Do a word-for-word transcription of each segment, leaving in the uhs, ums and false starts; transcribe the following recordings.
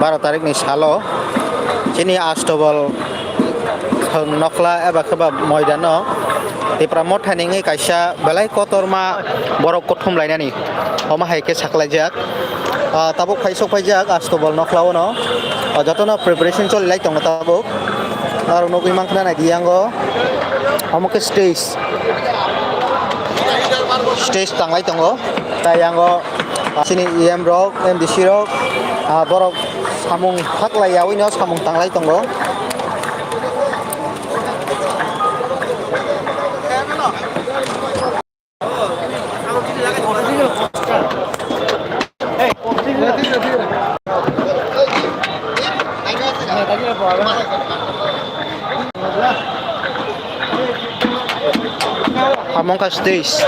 baro tarikni salo chini Astobol thwng nokla eba khe ba moidano Tipra Motha ni wngwi kaisa belai kotorma borok kuthum lainani omo hai khe saklaijak. Ah, tabuk phai sok phaijak Astobol nokla o no. Ah, jotono preparation choli lai tongo tabuk. Aro nugwi mankha na naidi yango. Omo khe stage. Stage tanglai tongo. Tai yango, ah, chini E M rok, M D C rok, ah, borok samung haklai yaui no samung tanglai tongo. Among Us Days.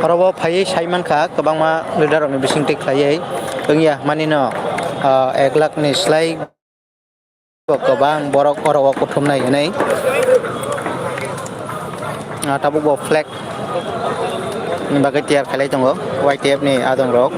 Oro o phaiwi sai mankha, kwbangma leader rokni bisingtwi khlaiwi wngya manino, ah, ek lakh ni slai bo kwbang borok oro o kuthumnai hwnwi, ah, tabuk bo flag ni bagwi tiyar khailai tongo Y T F ni adong rok.